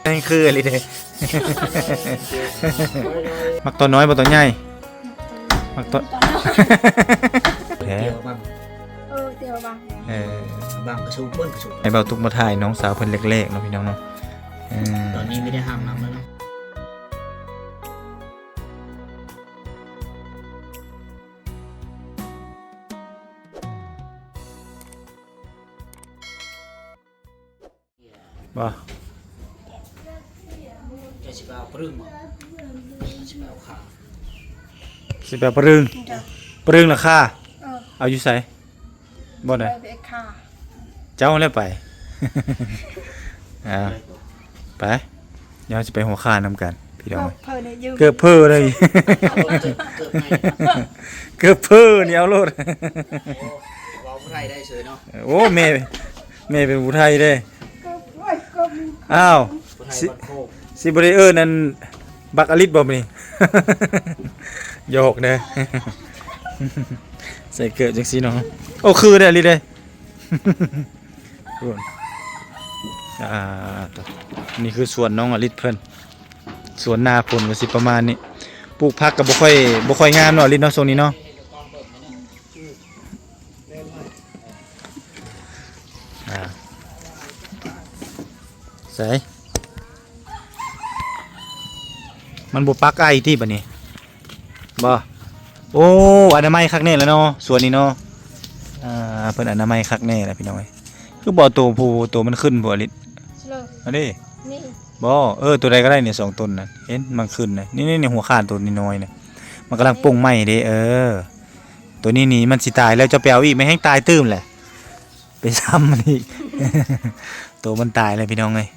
ແມ່ນຄືອີ່ຫຼີເດ້. ມັກຕອນນ້ອຍບໍ່ຕອນໃຫຍ່? ມັກຕອນ ແທ້ ຕຽວບັງ ເອີ ຕຽວບັງ ເອີ ບັງກະສູບ ເບິ່ງກະສູບ. ໃຫ້ບ່າວຕຸກມາຖ່າຍນ້ອງສາວເພິ່ນແລກໆເນາະ ພີ່ນ້ອງເນາະ. ເອີ ຕອນນີ້ມີແຕ່ຫ້າມນຳແລ້ວເນາະ. ບໍ່ ເຈົ້າຊິໄປເອົາປຶ້ງບໍ່? ຊິໄປເອົາຂ່າ ຊິໄປເອົາປຶ້ງ. ໂດຍ ປຶ້ງລະຂ່າ? ເອີ ເອົາຢູ່ໃສ? ບ່ອນໃດ? ໄປເອົາຂ່າ ເຈົ້າແລ້ວໄປ. ອ່າ ໄປ ດຽວເຮົາຊິໄປຫົວຂ່ານຳກັນ ພີ່ນ້ອງ. ເກີບເພີເລີຍ ເກີບເພີນີ້ເອົາໂລດ. ໂອ້ ເວົ້າຜູ້ໄທໄດ້ເຊີຍເນາະ. ໂອ້ ແມ່ ແມ່ເປັນຜູ້ໄທເດ້. ອ້າວ ຊິ ຊິບໍ່ໄດ້ເອີ້ນອັນບັກອະລິດບໍ່ມື້ນີ້? ຫຍອກເດີ ໃສ່ເກີບຈັ່ງຊີ້ເນາະ. ໂອ້ ຄືເດ້ອະລິດເດ້. ອ່າ ນີ້ຄືສວນນ້ອງອະລິດເພິ່ນ ສວນໜ້າຝົນກໍຊິປະມານນີ້. ປູກຜັກກໍບໍ່ຄ່ອຍ ບໍ່ຄ່ອຍງາມເນາະ ອະລິດເນາະ ຊ່ວງນີ້ເນາະ. ອ່າ ໃສ ມັນບໍ່ປັກໄອຕິບັດນີ້? ບໍ່ ໂອ້ ອະນາໄມຄັກແນ່ລະເນາະ ສວນນີ້ເນາະ. ອ່າ ເພິ່ນອະນາໄມຄັກແນ່ລະ ພີ່ນ້ອງເອີຍ. ຄືບໍ່ເອົາໂຕຜູ້ ໂຕມັນຂຶ້ນບໍ່ອະລິດ? ເລີຍ ອັນນີ້ ນີ້ ບໍ່ ເອີ ໂຕໃດກໍໄດ້ນີ້ ສອງໂຕນະ ເຫັນມັນຂຶ້ນນະ. ນີ້ໆ ຫົວຂ່ານໂຕນ້ອຍໆນະ ມັນກຳລັງປົ່ງໄໝເດ້. ເອີ ໂຕນີ້ນີ້ມັນຊິຕາຍແລ້ວ ເຈົ້າໄປເອົາອີກ ມັນແຮ່ງຕາຍຕື່ມແຫຼະ. ໄປຊ້ຳມັນອີກ ໂຕມັນຕາຍແລ້ວ ພີ່ນ້ອງເອີຍ.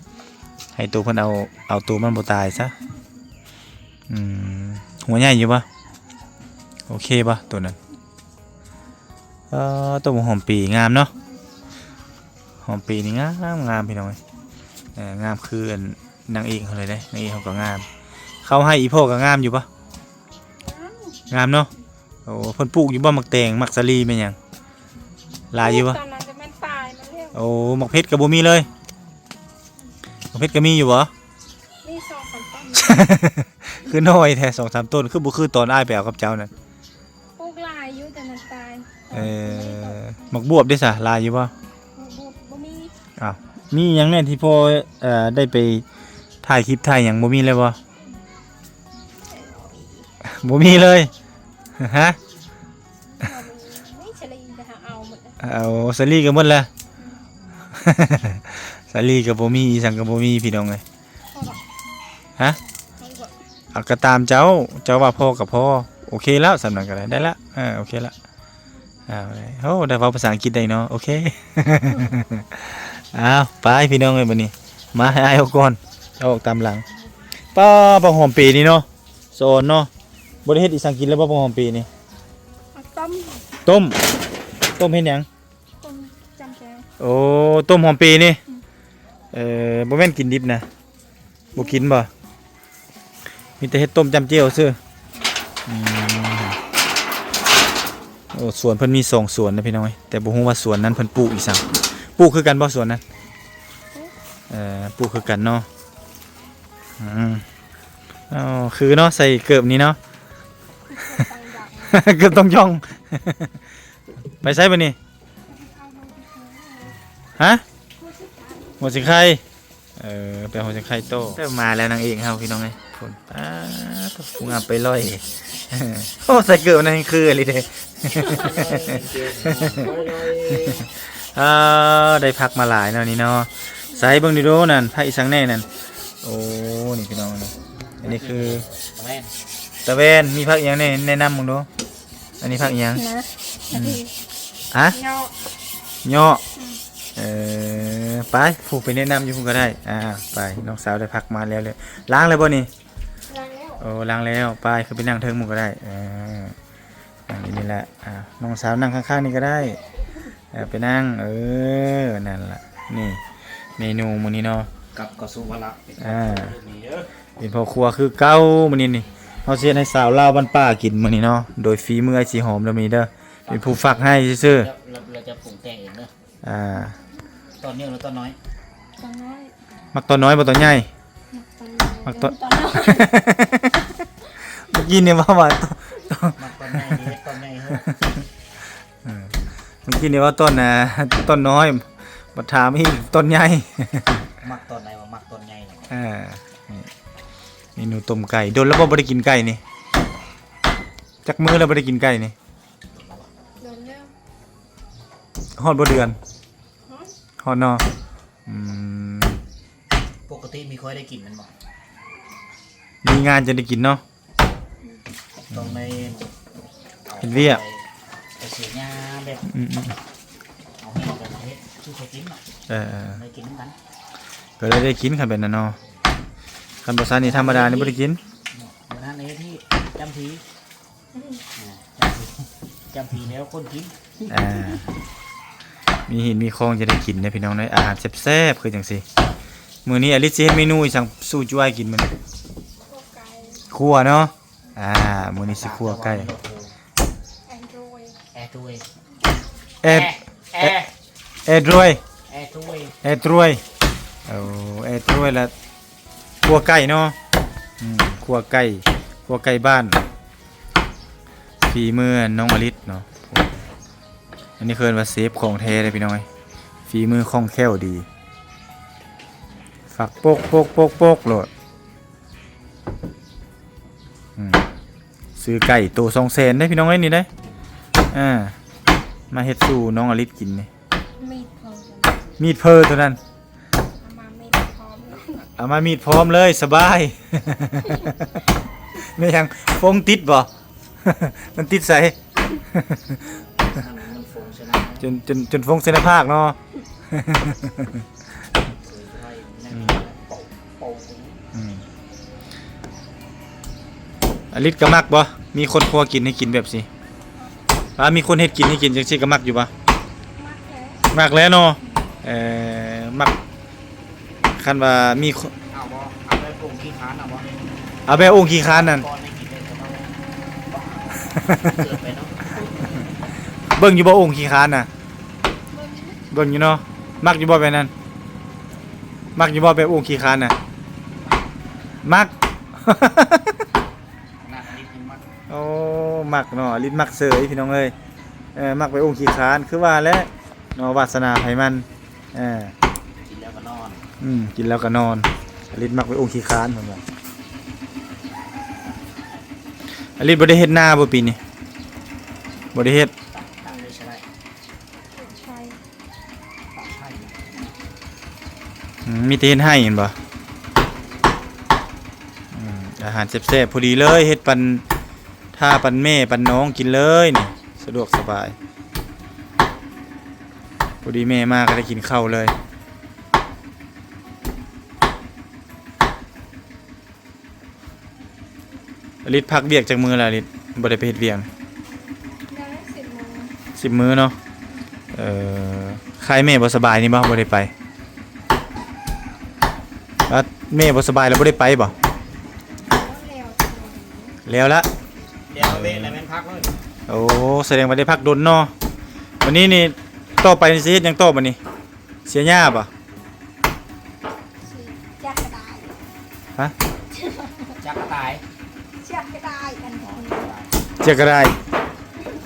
ໃຫ້ໂຕເພິ່ນເອົາ ເອົາໂຕມັນບໍ່ຕາຍຊະ. ອືມ ຫົວໃຫຍ່ຢູ່ບໍ່? ໂອເຄບໍ່ໂຕນັ້ນ? ເອີ ໂຕບັກຫອມປີງາມເນາະ. ຫອມປີນີ້ງາມໆ ພີ່ນ້ອງເອີຍ. ເອີ ງາມຄືອັນນາງເອກເຮົາເລີຍເດ້. ນາງເອກເຮົາກໍງາມ. ເຂົາໃຫ້ອີ່ພໍ່ກໍງາມຢູ່ບໍ່? ງາມເນາະ. ໂອ້ ເພິ່ນປູກຢູ່ບໍ່ ໝາກແຕງ ໝາກສາລີແມ່ນຫຍັງ ຫຼາຍຢູ່ບໍ່? ຕອນນັ້ນກໍແມ່ນຕາຍໝົດແລ້ວ. ໂອ້ ໝາກເຜັດກໍບໍ່ມີເລີຍ? ໝາກເຜັດກໍມີຢູ່ບໍ່? ມີສອງສາມຕົ້ນ. ຄືນ້ອຍແທ້ ສອງສາມຕົ້ນ ຄືບໍ່ຄືຕອນອ້າຍໄປເອົາກັບເຈົ້ານັ້ນ? ປູກຫຼາຍຢູ່ ແຕ່ມັນຕາຍ. ເອີ ໝາກບວບເດ້ສະ ຫຼາຍຢູ່ບໍ່? ໝາກບວບບໍ່ມີ. ອ້າວ ມີຫຍັງແດ່ທີ່ພໍ ເອີ ໄດ້ໄປຖ່າຍຄລິບຖ່າຍຫຍັງ ບໍ່ມີເລີຍບໍ່? ບໍ່ມີເລີຍ. ຮະ? ເອົາສາລີກໍໝົດແລ້ວ. ສາລີກໍບໍ່ມີ ອີສັງກໍບໍ່ມີ ພີ່ນ້ອງເອີຍ. ຮະ? ເອົາກໍຕາມເຈົ້າ ເຈົ້າວ່າພໍກໍພໍ. ໂອເຄແລ້ວ ສ່ຳນັ້ນກໍໄດ້ ໄດ້ລະ. ເອີ ໂອເຄລະ. ເອົາ ໂອ້ ໄດ້ເວົ້າພາສາອັງກິດໄດ້ເນາະ. ໂອເຄ ອ້າວ ໄປພີ່ນ້ອງເອີຍ ບັດນີ້ ມາໃຫ້ອ້າຍອອກກ່ອນ ເຈົ້າອອກຕາມຫຼັງ. ປ້າ ຜັກຫອມເປນີ້ເນາະ ສະອອນເນາະ. ບໍ່ໄດ້ເຮັດອີສັງກິນແລ້ວບໍ່ ຜັກຫອມເປນີ້? ເອົາຕົ້ມ. ຕົ້ມ ຕົ້ມເຮັດຫຍັງ? ຕົ້ມຈຳແຈ່ວ. ໂອ້ ຕົ້ມຫອມເປນີ້. ອືມ ເອີ ບໍ່ແມ່ນກິນດິບນະ? ບໍ່ກິນບໍ່? ມີແຕ່ເຮັດຕົ້ມຈຳແຈ່ວຊື່. ອືມ ໂອ້ ສວນເພິ່ນມີສອງສວນນະພີ່ນ້ອງເອີຍ ແຕ່ບໍ່ຮູ້ວ່າສວນນັ້ນເພິ່ນປູກອີສັງ. ປູກຄືກັນບໍ່ສວນນັ້ນ? ເອີ ປູກຄືກັນເນາະ. ອືມ ເອົາ ຄືເນາະ ໃສ່ເກີບນີ້ເນາະ. ເກີບຕ້ອງຢ່ອງ. ໄປໃສບັດນີ້? ຮະ? ຫົວຊິໄຄ. ເອີ ໄປຫົວຊິໄຄໂຕ. ເລີ່ມມາແລ້ວນາງເອກເຮົາ ພີ່ນ້ອງເອີຍ. ຄົນ ປ້າດ ຜູ້ງາມໄປລອຍ. ໂອ້ ໃສ່ເກີບນັ້ນຄືອີ່ຫຼີເດ້. ອ່າ ໄດ້ຜັກມາຫຼາຍເນາະນີ້ເນາະ. ໃສ່ເບິ່ງດູໂດນັ້ນ ຜັກອີສັງແດ່ນັ້ນ? ໂອ້ ນີ້ພີ່ນ້ອງເນາະ ອັນນີ້ຄືຕາແວ່ນ. ຕາແວ່ນ ມີຜັກອີ່ຫຍັງແດ່ ແນະນຳເບິ່ງດູ. ອັນນີ້ຜັກອີ່ຫຍັງ? ນະ ອືມ ຮະ? ເຍາະ ເຍາະ. ອືມ ເອີ ໄປ ຜູ້ໄປແນະນຳຢູ່ພຸ້ນກໍໄດ້. ອ່າ ໄປ ນ້ອງສາວໄດ້ຜັກມາແລ້ວເລີຍ. ລ້າງແລ້ວບໍ່ນີ້? ລ້າງແລ້ວ. ໂອ້ ລ້າງແລ້ວ. ໄປ ຂຶ້ນໄປນັ່ງເທິງໝູ່ກໍໄດ້. ເອີ ນັ່ງຢູ່ນີ້ແຫຼະ. ອ່າ ນ້ອງສາວນັ່ງຂ້າງໆນີ້ກໍໄດ້. ເອີ ໄປນັ່ງ. ເອີ ນັ້ນລະ. ນີ້ເມນູມື້ນີ້ເນາະ ກັບເຂົ້າສູ່ວາລະ ອ່າ ເປັນພໍ່ຄົວຄືເກົ່າມື້ນີ້ນີ້. ເຮົາຊິເຮັດໃຫ້ສາວລາວບ້ານປ່າກິນມື້ນີ້ເນາະ ໂດຍຝີມືອ້າຍສີຫອມເດີ ມື້ນີ້ເດີ. ເປັນຜູ້ຟັກໃຫ້ຊື່ໆ. ແລ້ວ ແລ້ວ ແລ້ວຈະປຸງແຕ່ງເອງເດີ. ອ່າ ຕອນໃຫຍ່ຫຼືຕອນນ້ອຍ? ຕອນນ້ອຍ ມັກຕອນນ້ອຍບໍ່ຕອນໃຫຍ່? ມັກຕອນນ້ອຍ ມັກຕອນ ຕອນນ້ອຍ ເມື່ອກີ້ນີ້ເວົ້າວ່າ ມັກຕອນໃຫຍ່ເຮັດຕອນໃຫຍ່ເຮີ້ ເອີ ເມື່ອກີ້ນີ້ເວົ້າຕອນ ອ່າ ຕອນນ້ອຍ ບັດຖາມອີກຕອນໃຫຍ່ ມັກຕອນໃດວ່າມັກຕອນໃຫຍ່ ເອີ ນີ້ ເມນູຕົ້ມໄກ່. ດົນແລ້ວບໍ່ ບໍ່ໄດ້ກິນໄກ່ນີ້? ຈັກມື້ແລ້ວບໍ່ໄດ້ກິນໄກ່ນີ້? ໂດນແລ້ວ ຮອດບໍ່ເດືອນ? ຮອດ ຮອດເນາະ ອືມ ປົກກະຕິມີຄ່ອຍໄດ້ກິນແມ່ນບໍ່? ມີງານຈະໄດ້ກິນເນາະ ອືມ ຕ້ອງໄດ້ ເຮັດວຽກ ໄປເສຍຫຍ້າແບບ ອືມໆ ເອົາແຫ້ງກັນມາເຮັດສູ່ເຂົາກິນເນາະ ເອີໆ ໄດ້ກິນນຳກັນ ກໍໄດ້ ໄດ້ກິນຄັນແບບນັ້ນເນາະ ຄັນບໍ່ຊັ້ນນີ້ທຳມະດານີ້ບໍ່ໄດ້ກິນ ມື້ນັ້ນເຮັດທີ່ຈຳທີ ອືມ ອ່າ ຈຳ ຈຳປີແລ້ວຄົນກິນ ອ່າ ມີຮີດມີຄອງຈະໄດ້ກິນເດ້ພີ່ນ້ອງເອີຍ ອາຫານແຊບໆ ຄືຈັ່ງຊີ້. ມື້ນີ້ອາລິດຊິເຮັດເມນູອີ່ຫຍັງສູ່ຈຸອ້າຍກິນມື້ນີ້? ຂົ້ວໄກ່ ຂົ້ວເນາະ ອ່າ ມື້ນີ້ຊິຂົ້ວໄກ່ ແອດໂດຍ ແອດໂດຍ ແອດ ແອດ ແອດໂດຍ ແອດໂດຍ ແອດໂດຍ ໂອ້ ແອດໂດຍລະ ຂົ້ວໄກ່ເນາະ ອືມ ຂົ້ວໄກ່ ຂົ້ວໄກ່ບ້ານ ຝີມືນ້ອງອາລິດເນາະ ອັນນີ້ເອີ້ນວ່າເຊຟຂອງແທ້ເດ້ພີ່ນ້ອງເອີຍ ຝີມືຄ່ອງແຄ້ວດີ ຝັກໂປກໆໆໂລດ ອືມ ຊື້ໄກ່ໂຕສອງແສນເດ້ພີ່ນ້ອງເອີຍນີ້ເດ້ ອ່າ ມາເຮັດສູ່ນ້ອງອາລິດກິນນີ້ ມີດເພີ ມີດເພີໂຕນັ້ນ ເອົາມາມີດພ້ອມ ເອົາມາມີດພ້ອມເລີຍ ສະບາຍ ແມ່ນຫຍັງ ຟົງຕິດບໍ່? ມັນຕິດໃສ? ມັນຟົງໃສ່ໜ້າ ຈົນ ຈົນ ຈົນຟົງໃສ່ໜ້າຜາກເນາະ ອືມ ອືມ ອາລິດກໍມັກບໍ່? ມີຄົນຄົວກິນໃຫ້ກິນແບບຊີ້ ວ່າມີຄົນເຮັດກິນໃຫ້ກິນຈັ່ງຊີ້ກໍມັກຢູ່ບໍ່? ມັກແຫຼະ ມັກແຫຼະເນາະ ເອີ ມັກ ຄັນວ່າມີຄົນ ເອົາບໍ່? ເອົາແບບອົງຂີ້ຄ້ານເອົາບໍ່? ເອົາແບບອົງຂີ້ຄ້ານນັ້ນ ເບິ່ງຢູ່ບໍ່ອົງຂີ້ຄ້ານນະ? ເບິ່ງຢູ່ເນາະ ມັກຢູ່ບໍ່ແບບນັ້ນ? ມັກຢູ່ບໍ່ແບບອົງຂີ້ຄ້ານນະ? ມັກ ມັກ ອາລິດຍັງມັກ ໂອ້ ມັກເນາະ ອາລິດມັກເສີຍພີ່ນ້ອງເອີຍ ເອີ ມັກໄປອົງຂີ້ຄ້ານ ຄືວ່າແຫຼະເນາະ ວາດສະໜາໃຜມັນ ເອີ ກິນແລ້ວກໍນອນ ອືມ ກິນແລ້ວກໍນອນ ອາລິດມັກໄປອົງຂີ້ຄ້ານເພິ່ນວ່າ ອາລິດບໍ່ໄດ້ເຮັດນາບໍ່ປີນີ້? ບໍ່ໄດ້ເຮັດ ຕັ້ງໄດ້ໃຊ້ໄດ້ ໃຊ້ ອືມ ມີແຕ່ເຮັດໃຫ້ແມ່ນບໍ່? ອືມ ອາຫານແຊບໆ ພໍດີເລີຍ ເຮັດປັນ ຖ້າປັນແມ່ປັນນ້ອງກິນເລີຍນີ້ ສະດວກສະບາຍ ພໍດີແມ່ມາກໍໄດ້ກິນເຂົ້າເລີຍ. ອາລິດພັກວຽກຈັກມື້ລະ? ອາລິດບໍ່ໄດ້ໄປເຮັດວຽກ ໄດ້ສິບມື້ ສິບມື້ເນາະ. ເອີ ຄາຍແມ່ບໍ່ສະບາຍນີ້ບໍ່ ບໍ່ໄດ້ໄປ? ວ່າແມ່ບໍ່ສະບາຍແລ້ວບໍ່ໄດ້ໄປບໍ່? ແລ້ວ ແລ້ວລະ ແລ້ວເວະແລ້ວແມ່ນພັກເລີຍ. ໂອ້ ສະແດງວ່າໄດ້ພັກດົນເນາະ. ບັດນີ້ນີ້ ຕໍ່ໄປນີ້ຊິເຮັດຫຍັງຕໍ່ບັດນີ້? ເສຍຫຍ້າບໍ່? ຈັກກະດາຍ ຮະ? ຈັກກະດາຍ ຈັກກະດາຍ ອັນ ຈັກກະດາຍ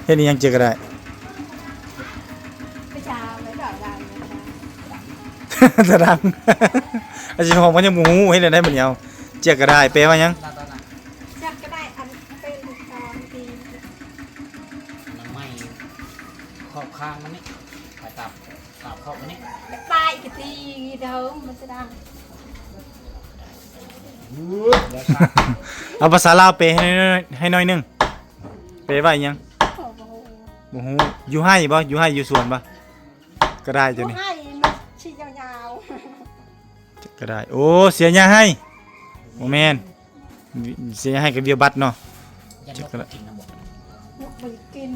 ເຮັດອີ່ຫຍັງຈັກກະດາຍ? ໄປຊາໄວ້ດອກດາຍ ສະດັງ ອາຊິຮ້ອງມັນຍັງບໍ່ຮູ້ ເຮັດແນວໃດບັດນີ້ເອົາ? ຈັກກະດາຍແປວ່າຫຍັງ? ຈັກກະດາຍ ອັນ ເປັນຕອນທີ່ ອະນາໄມ ຂອບຂ້າງມັນນີ້ ໄປຕາມ ຕາມຂອບມັນນີ້ ປາຍກະຕີເດີ ມັນສະດັງ ເອົາພາສາລາວແປໃຫ້ໜ້ອຍ ໃຫ້ໜ້ອຍໜຶ່ງ ແປວ່າອີ່ຫຍັງ? ບໍ່ຮູ້ ບໍ່ຮູ້. ຢູ່ໄຮ່ບໍ່? ຢູ່ໄຮ່ຢູ່ສວນບໍ່? ກະດາຍໂຕນີ້ ໃຫ້ມັນຊິຍາວໆ ກະດາຍ. ໂອ້ ເສຍຫຍ້າໄຮ່ ບໍ່ແມ່ນ ເສຍຫຍ້າໄຮ່ກະເວຍບັດເນາະ. ຢາກນົກກິນນຳບໍ່? ນົກບໍ່ກິນ.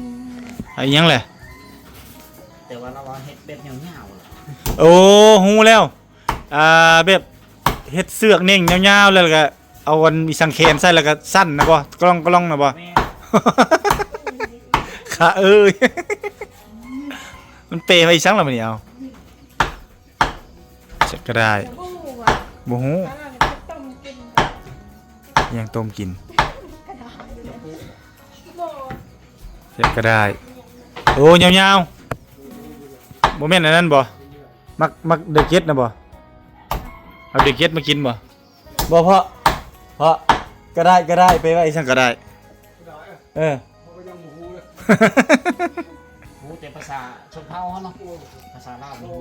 ເອົາອີ່ຫຍັງແຫຼະ? ແຕ່ວ່າລາວວ່າເຮັດແບບຍາວໆ. ໂອ້ ຮູ້ແລ້ວ ອ່າ ແບບເຮັດເຊືອກເໜັງຍາວໆ ແລ້ວກະເອົາອັນອີສັງແຂນໃສ່ ແລ້ວກະສັ້ນນະບໍ່? ກະລ່ອງໆ ນະບໍ່? ແມ່ນ. ຂ້າເອີຍ ມັນເປໄວ້ອີສັງລະບັດນີ້ ເອົາ. ຈັກກະໄດ້ ບໍ່ຮູ້ວ່າ ບໍ່ຮູ້ ອັນນັ້ນເປັນຕົ້ມກິນ ຫຍັງຕົ້ມກິນ ກະໄດ້ ຈັກກະໄດ້ ໂອ້ ຍາວໆ ບໍ່ແມ່ນອັນນັ້ນບໍ່? ມັກ ມັກເດືອກເຈັດນະບໍ່? ເອົາເດືອກເຈັດມາກິນບໍ່? ບໍ່ ເພາະ ເພາະ ກະໄດ້ ກະໄດ້ ແປວ່າອີ່ຫຍັງກະໄດ້ ເອີ ເຮົາກະຍັງບໍ່ຮູ້ເລີຍ ຮູ້ແຕ່ພາສາຊົນເຜົ່າເຮົາເນາະ ພາສາລາວບໍ່ຮູ້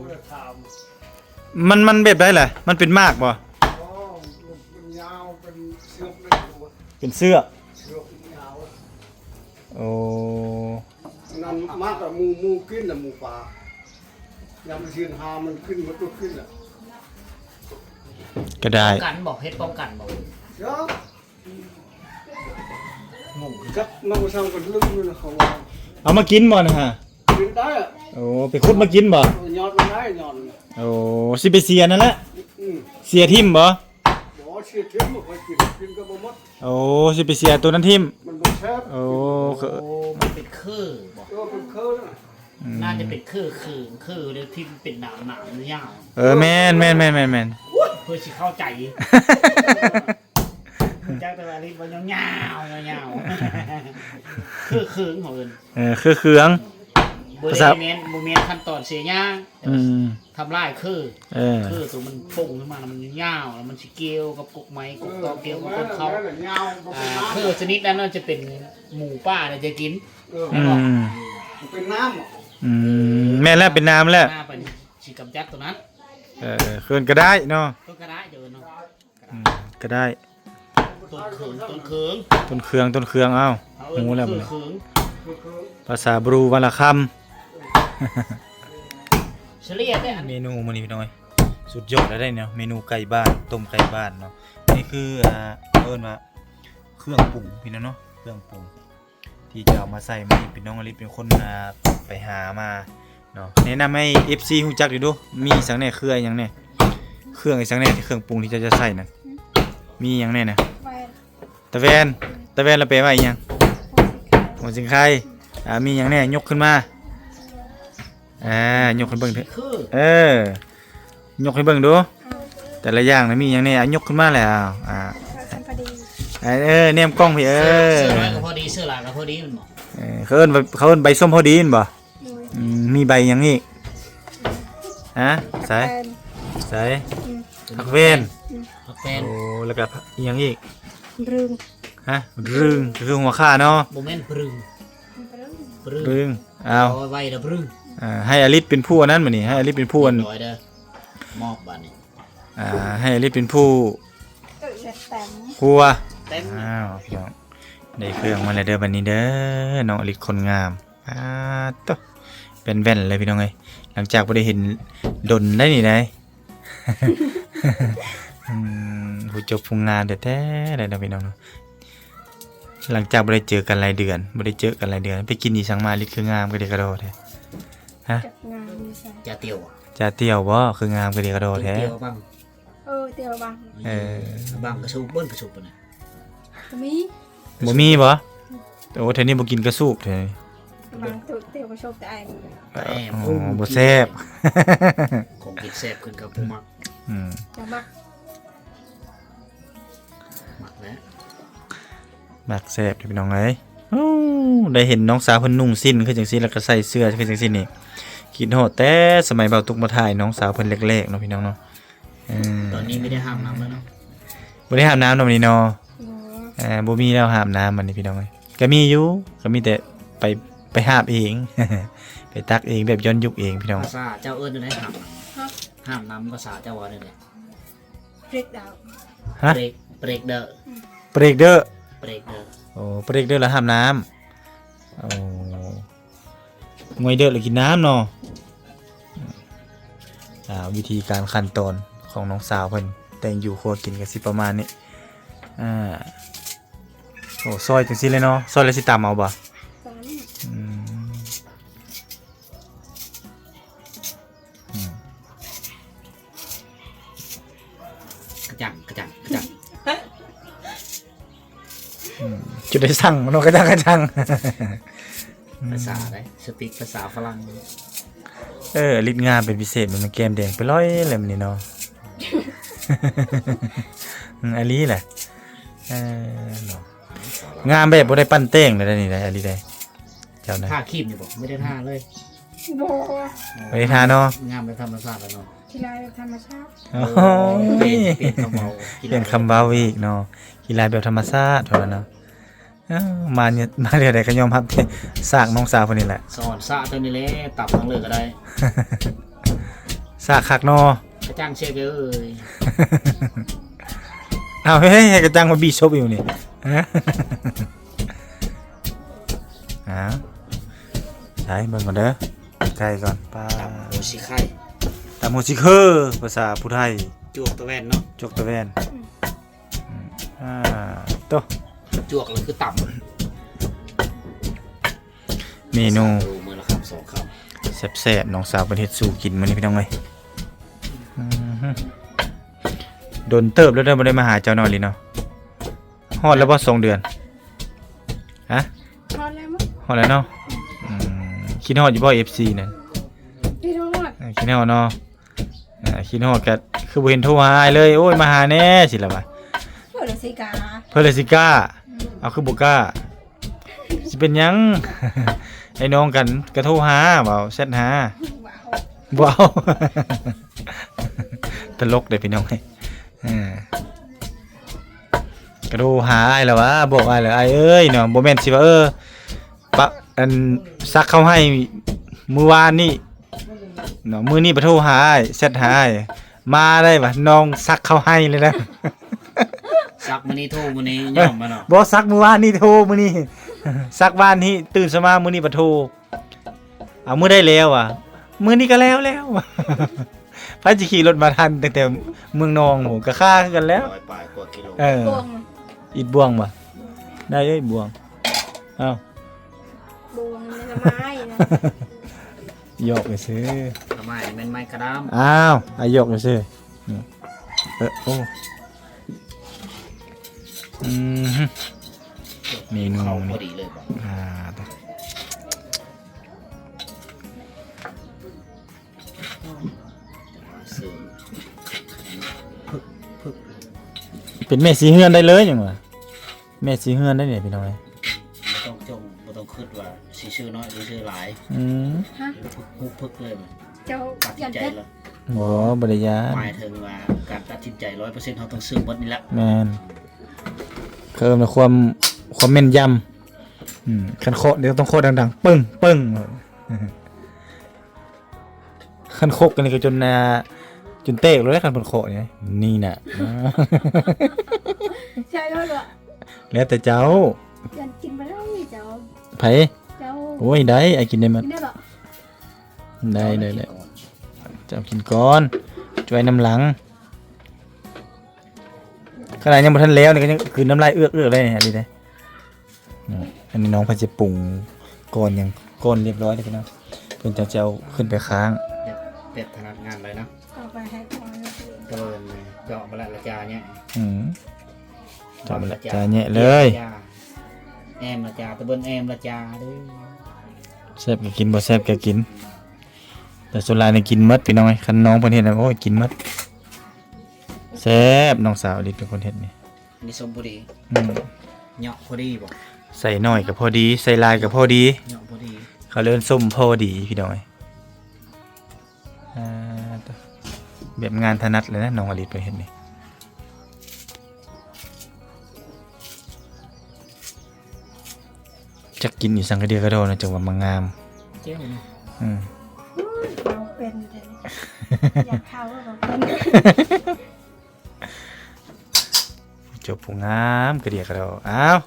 ມັນ ມັນແບບໃດລະ? ມັນເປັນໝາກບໍ່? ອໍ ມັນຍາວ ເປັນເຊືອກເລີຍ ເປັນເຊືອກ ເຊືອກຍາວ ໂອ້ ນັ້ນໝາກ ໝູ ໝູກິນນະ ໝູປ່າ ຍາມມັນຊິຫາ ມັນຂຶ້ນ ມັນກະຂຶ້ນລະ ກະໄດ້ ປ້ອງກັນບໍ່? ເຮັດປ້ອງກັນບໍ່? ເອີ ງົງຄືກັນ ຈັກນຳມາສັ່ງກັນລືມຢູ່ນະ ເຂົາວ່າ ເອົາມາກິນບໍ່ນະຮະ? ກິນໄດ້ອະ ໂອ້ ໄປຂຸດມາກິນບໍ່? ເອີ ຍອດມັນໄດ້ ຍອດມັນ ໂອ້ ຊິໄປເສຍນັ້ນແຫຼະ ອືມ ເສຍຖິ້ມບໍ່? ບໍ່ ເສຍຖິ້ມ ຂ້ອຍກິນ ກິນກະບໍ່ໝົດ ໂອ້ ຊິໄປເສຍໂຕນັ້ນຖິ້ມ ມັນບໍ່ແຊບ ໂອ້ ໂອ້ ມັນເປັນເຄີບໍ່? ເອີ ເປັນເຄີນະ ອືມ ໜ້າຈະເປັນເຄີເຂືອງ ເຄີແລ້ວທີ່ມັນເປັນໜາມໆຍາວ ເອີ ແມ່ນໆໆໆ ໂອ້ຍ ເພື່ອຊິເຂົ້າໃຈ ຮູ້ຈັກແຕ່ວ່າລິດວ່າຍາວໆ ຍາວໆ ເຄີເຂືອງເຂົາເອີ້ນ ເອີ ເຄືເຄືອງ ບໍ່ ພາສາ ໄດ້ແມ່ນ ບໍ່ແມ່ນຂັ້ນຕອນເສຍຫຍ້າ ອືມ ທຳລາຍເຄື ເອີ ເຄືໂຕມັນປົ່ງຂຶ້ນມາ ແລ້ວມັນຍາວ ແລ້ວມັນຊິກ່ຽວກັບກົກໄມ້ກົກຕອກ ກ່ຽວກັບຕົ້ນເຂົ້າ ອ່າ ເຄືຊະນິດນັ້ນຈະເປັນໝູປ່ານະຈະກິນ ເອີ ອືມ ເປັນໜາມ ອືມ ແມ່ນແລ້ວ ເປັນໜາມແລ້ວ ໜາມເພິ່ນຊິກຳຈັດໂຕນັ້ນ ເອີ ເອີ້ນກະໄດ້ເນາະ ເອີ້ນກະໄດ້ ເອີ້ນເນາະ ອືມ ກະໄດ້ ຕົ້ນເຂືອງ ຕົ້ນເຂືອງ ຕົ້ນເຂືອງ ຕົ້ນເຂືອງ ອ້າວ ເອີ ຮູ້ແລ້ວບັດນີ້ ເຂືອງ ພາສາບຣູວາລະຄຳ ສະເລ່ຍແທ້ ເມນູມື້ນີ້ພີ່ນ້ອງເອີຍ ສຸດຍອດແລ້ວເດ້ເນາະ ເມນູໄກ່ບ້ານ ຕົ້ມໄກ່ບ້ານເນາະ ນີ້ຄື ອ່າ ເຂົາເອີ້ນວ່າເຄື່ອງປຸງພີ່ນ້ອງເນາະ ເຄື່ອງປຸງ ທີ່ຈະເອົາມາໃສ່ມື້ນີ້ ເປັນນ້ອງອະລິດເປັນຄົນ ອ່າ ໄປຫາມາເນາະ ແນະນຳໃຫ້ເອັຟຊີຮູ້ຈັກຢູ່ດູ ມີຫຍັງແດ່ ເຄື່ອງຫຍັງແດ່ ເຄື່ອງອີ່ຫຍັງແດ່ ເຄື່ອງປຸງທີ່ເຈົ້າຈະໃສ່ນັ້ນ ມີຫຍັງແດ່ນະ? ຕາແວ່ນ ຕາແວ່ນລະແປວ່າອີ່ຫຍັງ? ຫົວຊິງໄຄ ອ່າ ມີຫຍັງແດ່? ຍົກຂຶ້ນມາ ອ່າ ຍົກໃຫ້ເບິ່ງເທີ ເອີ ຍົກໃຫ້ເບິ່ງດູ ເອົາ ແຕ່ລະຢ່າງນະມີຫຍັງແດ່? ອ່າ ຍົກຂຶ້ນມາແລ້ວ ອ່າ ເສື້ອສົ້ມພໍດີ ເອີ ແນມກ້ອງພີ້ ເອີ ເສື້ອ ເສື້ອນ້ອຍກະພໍດີ ເສື້ອຫຼາຍກະພໍດີແມ່ນບໍ່? ເອີ ເຂົາເອີ້ນ ເຂົາເອີ້ນໃບສົ້ມພໍດີແມ່ນບໍ່? ໂດຍ ອືມ ມີໃບຫຍັງອີກ? ຮະ? ໃສ? ຜັກແວ່ນ ໃສ? ອືມ ຜັກແວ່ນ ອືມ ຜັກແວ່ນ ໂອ້ ແລ້ວກະອີ່ຫຍັງອີກ? ບຣຶງ ຮະ? ບຣຶງ ກະຄືຫົວຂ່າເນາະ ບໍ່ແມ່ນບຣຶງ ບຣຶງ ບຣຶງ ອ້າວ ເອົາໄວ້ລະບຣຶງ ອ່າ ໃຫ້ອາລິດເປັນຜູ້ອັນນັ້ນບາດນີ້ ໃຫ້ອາລິດເປັນຜູ້ອັນ ຮຽບຮ້ອຍເດີ ມອບບາດນີ້ ອ່າ ໃຫ້ອາລິດເປັນຜູ້ ເອີ ແຕ່ງ ຄົວ ແຕ່ງ ອ້າວ ພີ່ນ້ອງ ໄດ້ເຄື່ອງມາແລ້ວເດີບາດນີ້ເດີ ນ້ອງອາລິດຄົນງາມ ປາດໂທ້ ແວ່ນໆເລີຍພີ່ນ້ອງເອີຍ ຫຼັງຈາກບໍ່ໄດ້ເຫັນດົນໄດ໋ນີ້ໄດ໋ ອືມ ຜູ້ຈົບຜູ້ງາມແທ້ໆເລີຍເນາະພີ່ນ້ອງເນາະ ຫຼັງຈາກບໍ່ໄດ້ເຈີກັນຫຼາຍເດືອນ ບໍ່ໄດ້ເຈີກັນຫຼາຍເດືອນ ໄປກິນອີ່ຫຍັງມາ ລິດຄືງາມກະດີກະດໍແທ້ ຮະ? ຈັກງາມຢູ່ໃສ? ຈາຕຽວ ຈາຕຽວບໍ? ຄືງາມກະດີກະດໍແທ້ ຕຽວບັງ ເອີ ຕຽວບັງ ເອີ ບັງກະສູບ ເບິ່ງກະສູບນະ ກະມີ ບໍ່ມີບໍ? ໂອ້ ແຖວນີ້ບໍ່ກິນກະສູບແທ້ ບັງຕຸດຕຽວກະສູບແຕ່ອ້າຍ ແອບ ອໍ ບໍ່ແຊບ ຂອງກິນແຊບຂຶ້ນກັບຜູ້ມັກ ອືມ ຈະມັກ ມັກແຫຼະ ມັກແຊບເດີພີ່ນ້ອງເອີຍ ໂອ້ ໄດ້ເຫັນນ້ອງສາວເພິ່ນນຸ່ງສິ້ນຄືຈັ່ງຊີ້ ແລ້ວກະໃສ່ເສື້ອຄືຈັ່ງຊີ້ນີ້ ຄິດຮອດແຕ່ສະໄໝບ່າວຕຸກມາຖ່າຍນ້ອງສາວເພິ່ນແລກໆເນາະພີ່ນ້ອງເນາະ ເອີ ຕອນນີ້ບໍ່ໄດ້ຫາບນ້ຳແລ້ວເນາະ ບໍ່ໄດ້ຫາບນ້ຳເນາະມື້ນີ້ເນາະ ບໍ່ ເອີ ບໍ່ມີແລ້ວຫາບນ້ຳບາດນີ້ພີ່ນ້ອງເອີຍ ກະມີຢູ່ ກະມີແຕ່ໄປ ໄປຫາບເອງ ໄປຕັກເອງແບບຍ້ອນຍຸກເອງພີ່ນ້ອງ ພາສາເຈົ້າເອີ້ນຈັ່ງໃດຫາບນ້ຳ ຫາບນ້ຳພາສາເຈົ້າວ່າແນວໃດ? ເບຣກດາວ ຮະ? ເບຣກ ເບຣກເດີ ເບຣກເດີ ເບຣກເດີ ໂອ້ ເບຣກເດີລະຫາບນ້ຳ ໂອ້ ງວຍເດີລະກິນນ້ຳເນາະ ອ່າ ວິທີການຂັ້ນຕອນຂອງນ້ອງສາວເພິ່ນ ແຕ່ງຢູ່ຄົວກິນກະຊິປະມານນີ້ ອ່າ ໂອ້ ຊອຍຈັ່ງຊີ້ເລີຍເນາະ ຊອຍແລ້ວຊິຕຳເອົາບໍ່? ຕຳ ອືມ ອືມ ກະຈັງ ກະຈັງ ກະຈັງ ອືມ ຈຸດໄດ້ສັ່ງເນາະ ກະຈັງ ກະຈັງ ພາສາໃດ ສະຕິກພາສາຝຣັ່ງ ເອີ ລິດງາມເປັນພິເສດ ມັນແກ້ມແດງໄປລ້ອຍແລ້ວມື້ນີ້ເນາະ ອືມ ອີ່ຫຼີແຫຼະ ເອີ ເນາະ ງາມແບບບໍ່ໄດ້ປັ້ນແຕ່ງເລີຍນີ້ໄດ໋ ອີ່ຫຼີໄດ໋ ເຈົ້ານະ ທາຄຣີມຢູ່ບໍ່? ບໍ່ໄດ້ທາເລີຍ ບໍ່ ບໍ່ໄດ້ທາເນາະ ງາມແບບທຳມະຊາດແລ້ວເນາະ ຂີ້ລາຍແບບທຳມະຊາດ ໂອ້ຍ ໂອ້ຍ ປ່ຽນ ປ່ຽນຄຳເວົ້າ ປ່ຽນຄຳເວົ້າອີກເນາະ ຂີ້ລາຍແບບທຳມະຊາດເທົ່ານັ້ນເນາະ. ເອີ ມາເທື່ອ ມາເທື່ອໃດກໍຍອມຮັບແທ້ ສາກນ້ອງສາວເພິ່ນນີ້ແຫຼະ ສອນສາກເທົ່ານີ້ແຫຼະ ຕັບທາງເລີກກໍໄດ້ ສາກຄັກເນາະ ກະຈັງເຊກເອີຍ ເອົາ ເຮີ້ຍ ໃຫ້ກະຈັງມາບີບສົບຢູ່ນີ້ ຮະ ອ້າວ ໃສ່ເບິ່ງກ່ອນເດີ ໃກ້ກ່ອນ ປາ ຕຳຫົວຊິໄຄ ຕຳຫົວຊິເຄີ ພາສາຜູ້ໄທ ຈວກຕະແວ່ນເນາະ ຈວກຕະແວ່ນ ອືມ ອືມ ອ່າ ໂຕ ຈວກແລ້ວຄືຕຳ ເມນູ ມື້ລະຄຳສອງຄຳ ແຊບໆ ນ້ອງສາວເພິ່ນເຮັດສູ່ກິນມື້ນີ້ພີ່ນ້ອງເອີຍ ອືມ ດົນເຕີບແລ້ວເດີ ບໍ່ໄດ້ມາຫາເຈົ້ານ້ອຍລີເນາະ ຮອດແລ້ວບໍ່ ສອງເດືອນ ຮະ ຮອດແລ້ວ ຮອດແລ້ວເນາະ ອືມ ຄິດຮອດຢູ່ບໍ່ ເອັຟຊີ ນັ້ນ ຄິດຮອດ ເອີ ຄິດຮອດເນາະ ອ່າ ຄິດຮອດກໍຄືບໍ່ເຫັນໂທຫາອ້າຍເລີຍ ໂອ້ຍ ມາຫາແດ່ ຊິລະວ່າ ເພິ່ນລະຊິກ້າ ເພິ່ນລະຊິກ້າ ອືມ ເອົາ ຄືບໍ່ກ້າ ຊິເປັນຫຍັງ ໄອ້ນ້ອງກັນກໍໂທຫາ ເວົ້າ ແຊັດຫາ ບໍ່ເອົາ ຕະຫຼົກເດ້ພີ່ນ້ອງເອີຍ ເອີ ກໍໂທຫາອ້າຍລະວ່າ ບອກອ້າຍລະ ອ້າຍເອີຍເນາະ ບໍ່ແມ່ນຊິວ່າ ເອີ ປະ ອັນ ສັກເຂົ້າໃຫ້ມື້ວານນີ້ເນາະ ມື້ນີ້ໄປໂທຫາອ້າຍ ແຊັດຫາອ້າຍ ມາໄດ້ຫວາ ນ້ອງສັກເຂົ້າໃຫ້ເລີຍນະ ສັກມື້ນີ້ໂທມື້ນີ້ຍອມບໍ່ເນາະ ບໍ່ ສັກມື້ວານນີ້ໂທມື້ນີ້ ສັກວານນີ້ ຕື່ນເຊົ້າມາມື້ນີ້ໄປໂທ ເອົາ ມື້ໃດແລ້ວຫວາ ມື້ນີ້ກໍແລ້ວແລ້ວ ໃຜຊິຂີ່ລົດມາທັນຕັ້ງແຕ່ເມືອງນອງພຸ້ນ ກໍຄາຄືກັນແລ້ວ ຮ້ອຍປາຍກວ່າກິໂລ ເອີ ບໍ່ວງ ອິດບ່ວງບໍ່ ໄດ້ເອີຍ ບ່ວງ ເອົ້າ ບ່ວງ ໜໍ່ໄມ້ນະ ຫຍອກຊື່ ໜໍ່ໄມ້ແມ່ນໄມ້ກະດາມ ອ້າວ ອາ ຫຍອກຊື່ ອືມ ເອີ ໂອ້ ອືມ ເມນູນີ້ ອ່າ ເປັນແມ່ສີເຮືອນໄດ້ເລີຍຫຍັງວະ ແມ່ສີເຮືອນໄດ້ນີ້ພີ່ນ້ອງເອີຍ ບໍ່ຕ້ອງຈົ່ງ ບໍ່ຕ້ອງຄິດວ່າຊິຊື້ນ້ອຍຫຼືຊື້ຫຼາຍ ອືມ ຮະ ປຶກ ປຸກປຶກເລີຍ ເຈົ້າ ຕັດສິນໃຈແລ້ວ ບໍ່ ບໍ່ໄດ້ຢ້ານ ໝາຍເຖິງວ່າການຕັດສິນໃຈຮ້ອຍເປີເຊັນ ເຮົາຕ້ອງຊື້ໝົດນີ້ແຫຼະ ແມ່ນ ເຂົາເອີ້ນວ່າຄວາມ ຄວາມແມ່ນຢຳ ອືມ ຄັນເຄາະນີ້ຕ້ອງເຄາະດັງໆ ປຶ້ງ ປຶ້ງ ຄັນຄົກອັນນີ້ກໍຈົນ ອ່າ ຈົນແຕກໂລດແຫຼະ ຄັນເພິ່ນເຄາະນີ້ ນີ້ນະ ໃຊ່ແລ້ວ ແລ້ວແຕ່ເຈົ້າ ເຈົ້າກິນບໍ່ໄດ້ເຈົ້າ ໃຜ ເຈົ້າ ໂອ້ຍ ໄດ້ ອ້າຍກິນໄດ້ໝົດ ກິນໄດ້ບໍ່? ໄດ້ ໄດ້ ໄດ້ ເຈົ້າກິນກ່ອນ ຈວຍນຳຫຼັງ ຂະໜາດຍັງບໍ່ທັນແລ້ວນີ້ກໍຍັງກືນນ້ຳລາຍເອືອກໆ ເລີຍນີ້ ອັນນີ້ເດ້. ອືມ ອັນນີ້ນ້ອງເພິ່ນຊິປຸງກ້ອນຫຍັງ ກ້ອນລຽບຮ້ອຍແລ້ວພີ່ນ້ອງ ເພິ່ນຈະ ຈະເອົາຂຶ້ນໄປຄ້າງ ແບບ ແບບຖະໜັດງານເລີຍເນາະ ເອົາໄປໃຫ້ກ່ອນ ຕະເບິ່ນເຈາະມາລະລະຈາແຍະ ອືມ ເຈາະມາລະຈາແຍະເລີຍ ແອມລະຈາ ຕະເບິ່ນແອມລະຈາເດີ້ ແຊບກໍກິນ ບໍ່ແຊບກໍກິນ ແຕ່ສ່ວນຫຼາຍນີ້ກິນໝົດພີ່ນ້ອງເອີຍ ຄັນນ້ອງເພິ່ນເຮັດນະ ໂອ້ຍ ກິນໝົດ ແຊບ ນ້ອງສາວລິດເປັນຄົນເຮັດນີ້. ອັນນີ້ສົ້ມພໍດີ ອືມ ເຍາະພໍດີບໍ່? ໃສ່ໜ້ອຍກໍພໍດີ ໃສ່ຫຼາຍກໍພໍດີ ເຍາະພໍດີ ເຂົາເອີ້ນສົ້ມພໍດີພີ່ນ້ອງເອີຍ ອ່າ ແບບງານຖະໜັດເລີຍນະ ນ້ອງອະລິດເພິ່ນເຮັດນີ້ ຈັກກິນອີ່ສັງກະເດຍກະດໍເນາະ ຈັ່ງວ່າມັນງາມ ແຈ່ວເນາະ ອືມ ເວົ້າເປັນເດ້ ຢາກເຂົ້າເວົ້າເປັນ. ຈົບຜູ້ງາມກະເດຍກະດໍ ອ້າວ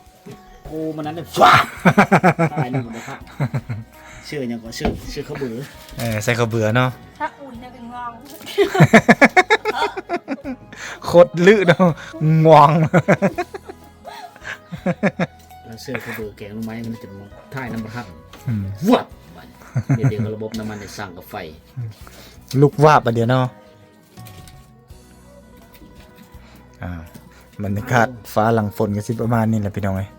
ໂອ້ ມັນນັ້ນ ຟາດ ຕາຍໜຶ່ງບໍ່ຄັກ ເສື້ອຫຍັງກໍ ເສື້ອ ເສື້ອເຂົ້າເບືອ ເອີ ໃສ່ເຂົ້າເບືອເນາະ ຖ້າອຸ່ນຈະເປັນງອງ ໂຄດລຶເນາະ ງອງ ແລ້ວເສື້ອເຂົ້າເບືອແກງໜໍ່ໄມ້ ມັນຈະຖ່າຍນ້ຳບໍ່ທັນ ອືມ ວາບ ບາດນີ້ ດຽວກໍລະບົບນ້ຳມັນໄດ້ສັ່ງກັບໄຟ ລຸກວາບບາດດຽວເນາະ. ອ່າ ບັນຍາກາດຟ້າຫຼັງຝົນກໍຊິປະມານນີ້ແຫຼະພີ່ນ້ອງເອີຍ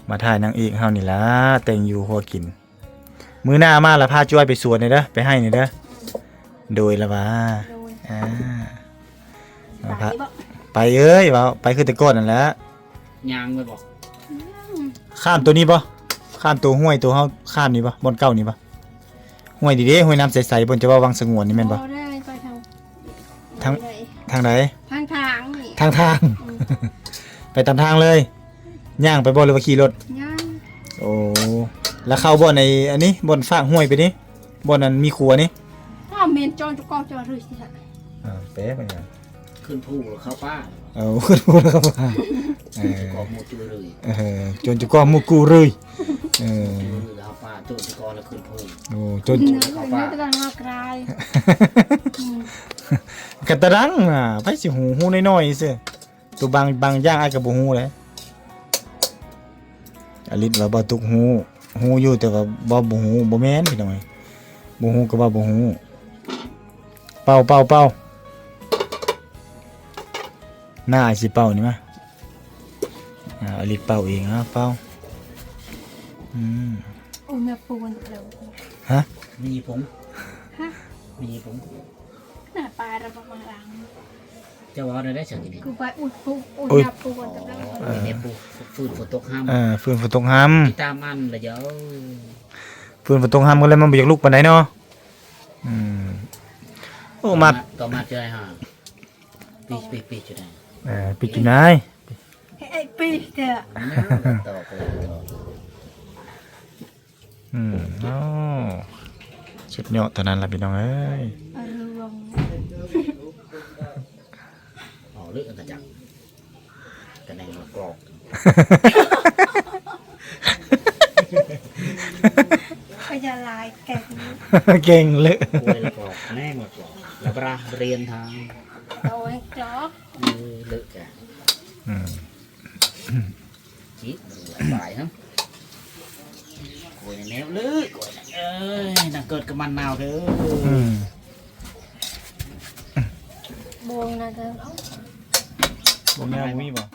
ມາຖ່າຍນາງເອກເຮົານີ້ລະ ແຕ່ງຢູ່ຫົວກິນ ມື້ໜ້າມາລະພາຈວຍໄປສວນແດ່ເດີ ໄປໄຮ່ແດ່ເດີ ໂດຍລະວ່າ ໂດຍ ອ່າ ໄປບໍ່? ໄປເອີຍ ເວົ້າໄປຄືແຕ່ກ່ອນນັ້ນແຫຼະ. ຍ່າງໄປບໍ່? ຂ້າມໂຕນີ້ບໍ່? ຂ້າມໂຕຫ້ວຍໂຕເຮົາຂ້າມນີ້ບໍ່? ບ່ອນເກົ່ານີ້ບໍ່? ຫ້ວຍນີ້ເດ້ ຫ້ວຍນ້ຳໃສໆ ບ່ອນຈະເວົ້າວັງສະຫງວນນີ້ແມ່ນບໍ່? ບໍ່ໄດ້ ໄປທາງ ທາງ ໃດ? ທາງໃດ? ທາງທາງນີ້ ທາງທາງ. ອືມ ໄປຕາມທາງເລີຍ. ຍ່າງໄປບໍ່ ຫຼືວ່າຂີ່ລົດ? ຍ່າງ. ໂອ້ ແລ້ວເຂົ້າບ່ອນໄອ້ອັນນີ້ ບ່ອນຟາກຫ້ວຍໄປນີ້ ບ່ອນນັ້ນມີຂົວນີ້. ອ້າວ ແມ່ນຈອນຈຸກອງຈອນເລີຍຊິ. ອ່າ ແປເປັນຫຍັງ? ຂຶ້ນພູແລ້ວເຂົ້າປ່າ. ເອີ ຂຶ້ນພູແລ້ວເຂົ້າປ່າ. ເອີ ຈອນຈຸກອງໝູ່ຈູເລີຍ. ເອີ ຈອນຈຸກອງໝູ່ກູເລີຍ. ເອີ ຈູເລີຍເຂົ້າປ່າ ໂຈນຈຸກອງແລ້ວຂຶ້ນພູ. ໂອ້ ໂຈນ ຈູເລີຍເຂົ້າປ່າ. ກະຕະດັງນາກາຍ. ອືມ ກະຕະດັງນະ ໃຜຊິຮູ້ ຮູ້ນ້ອຍໆ ຊື່. ໂຕບາງ ບາງຢ່າງອ້າຍກໍບໍ່ຮູ້ເດ້. ອາລິດວ່າບໍ່ຕຸກຮູ້ ຮູ້ຢູ່ ແຕ່ວ່າເວົ້າບໍ່ຮູ້ ບໍ່ແມ່ນພີ່ນ້ອງເອີຍ. ບໍ່ຮູ້ກໍເວົ້າບໍ່ຮູ້. ເປົ່າ ເປົ່າ ເປົ່າ. ໜ້າອ້າຍຊິເປົ່ານີ້ມາ. ອ່າ ອາລິດເປົ່າເອງ. ເອົາ ເປົ່າ. ອືມ ໂອ້ຍ ແມ່ປູນແລ້ວ. ຮະ? ມີຜົງ. ຮະ? ມີຜົງ. ໜ້າປາລະບໍ່ມາລ້າງ. ເຈົ້າເວົ້າແນວໃດຊັ້ນນີ້? ຄືໄປອຸດປຸ ອຸດ ອຸດ ຍາປູກັບລາວ. ເອີ ແມ່ປູ ຟືນຝົນຕົກຫ້ຳ. ເອີ ຟືນຝົນຕົກຫ້ຳ. ຕາມອັນລະເຈົ້າ. ຟືນຝົນຕົກຫ້ຳກໍເລີຍມັນບໍ່ຢາກລຸກປານໃດເນາະ. ອືມ ໂອ້ ມາ ຕໍ່ມາເທື່ອໃດຫາ. ປີ ປີ ປີຈຸໄດ. ເອີ ປີຈຸໄດ. ເອີ ປີເດີ. ຕໍ່ໄປຕໍ່. ອືມ ໂອ້ ສຸດຍອດເທົ່ານັ້ນລະພີ່ນ້ອງເອີຍ. ອາລວງ ອໍ ເລືອກອັນຕະຈັກ ກະແນງມາກອກ ພະຍາລາຍເກັ່ງ ເກັ່ງເລີຍ. ໂອ້ຍ ລະກອກ ກະແນງມາກອກ ລະບຣາຮຽນທາງ ໂອ້ຍ ກອກ ເອີ ເລີກກະ ອືມ. ຈິ ຫຼາຍຫະ ໂກຍແນວເລີຍ ໂກຍເອີຍ ນັກເກີດກັບມັນນາວເດີ. ອືມ ບ່ວງນະເດີ ບ່ວງຍາວບໍ່ມີບໍ່?